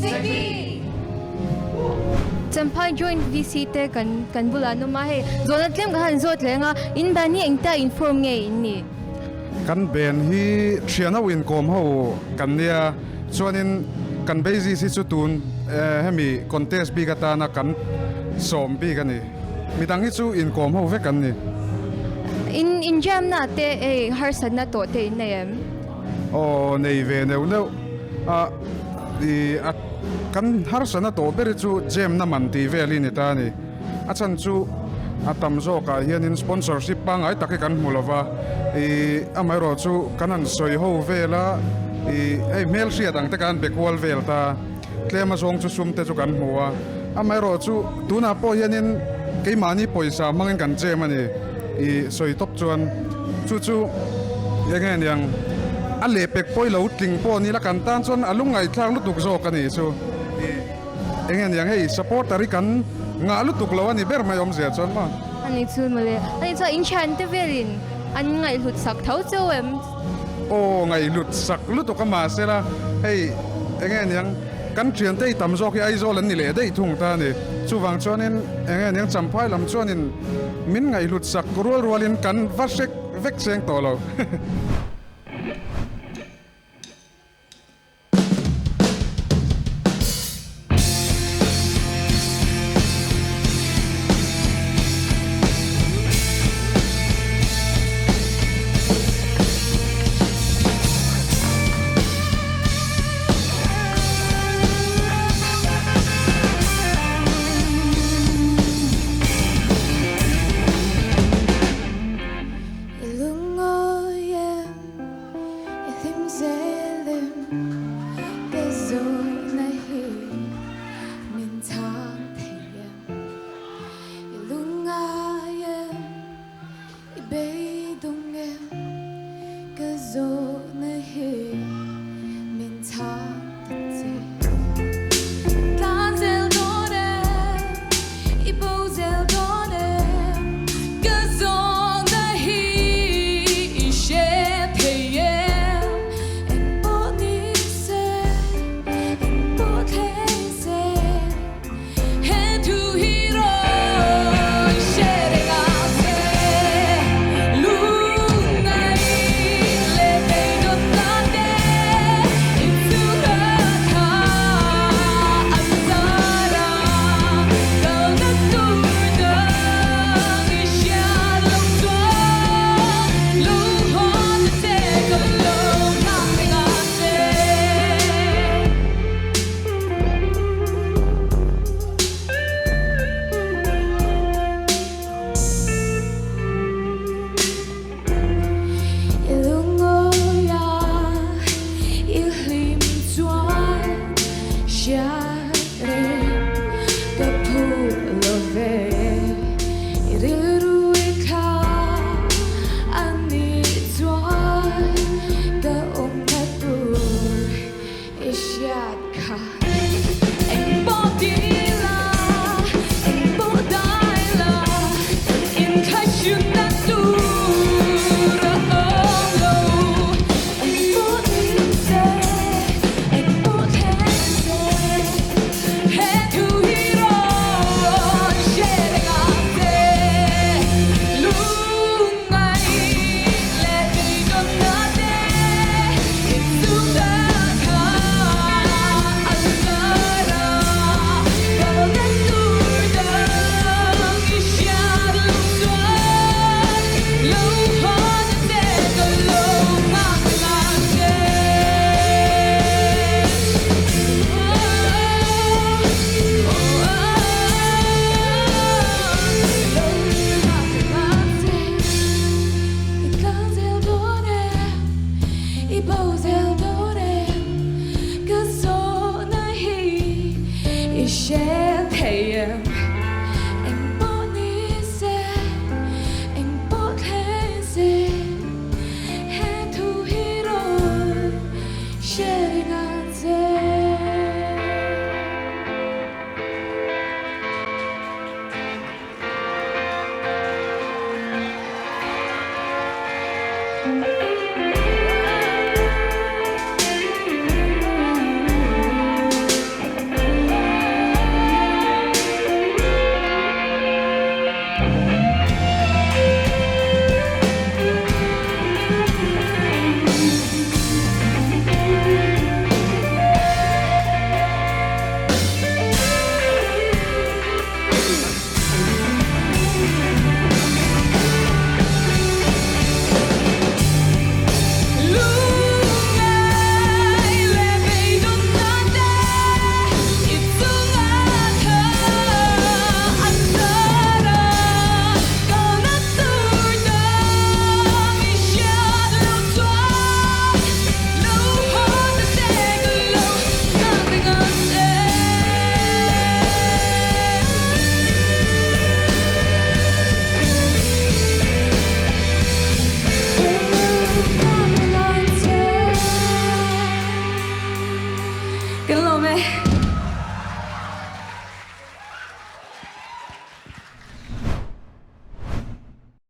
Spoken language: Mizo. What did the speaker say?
Seki! Champhai Joint VC te kan kan bulah an awm a, hei zawhna tlem kan han zawt leh ang a, in ban hi engtia inform nge in nih? Kan ben hi thian ho inkawm ho kan nia, chuanin kan basis hi chu tun hemi contest bik atana kan sawm bik a ni. Midang hi chu inkawm ho vek an ni. In injamna te hei harsatna tawh te in nei em? Aw nei ve neuh neuh a i a kan harsatna tawh ber hi chu jam na man tih vel hi ni ta a ni. A chhan chu a tam zawkah hianin sponsorship pangngai tak hi kan hmu lova i amaherawh chu kan han sawi ho vel a i hei hmelhriat ang te khan be kual vel ta. Tlem azawng chu sum te chu kan hmu a, amaherawh chu tunah pawh hianin keimahni pawisa hmangin kan chem a ni i sawi tawp chuan chu chu eng nge niang a lehpek pawi lo tling pawh ni la kan tan chuan a lungngaihthlak lutuk zawk a ni chu i eng nge niang hei supporter hi kan ngah lutuk lo a ni ber mai awmzia chuan maw. A ni chu mawle, a ni chuan inthian te velin an ngaihhlut sak tho cheu em? Aw ngaihhlut sak lutuk a mahsela hei enge niang kan thiante i tam zawk hi Aizawl an ni leh daih thung ta a ni. Chuvang chuanin enge niang Champhai lam chuanin min ngaihhlut sak rual rualin kan va hrek vek cheng tawh lo. I hlim zel em ka zawhna hi min chhang thei em I lungngai em i beidawng em ka zawhna hi min chhang ta che. Tlan zel dawn em i bo zel dawn em ka zawhna hi i hre thei em eng pawh ni se eng pawh thleng se he thu hi rawn hre reng ang che lungngai leh beidawnna te inchhunga tha an zar a kalna tur dang i hriat loh chuan lo haw ta che ka lo nghak reng ang che. I lungawi a, i hlim chuan hriat reng ka phu lo ve. I rilru i thlak a nih chuan ka awmna tur i hriat kha. Eng pawh ti la, eng pawh dai la, inthlahrunna tur a awm lo. Eng pawh ni se, eng pawh thleng se, he thu hi rawn hre reng ang che. Lungngai leh beidawnna te inchhungta kha an zar a, kalna tur dang i hriat loh chuan lo haw na che ka lo nghak reng ang che. Lo nghak reng ang che. I tlang zel dawn em, i bo zel dawn em, ka zawhna hi i hre thei em?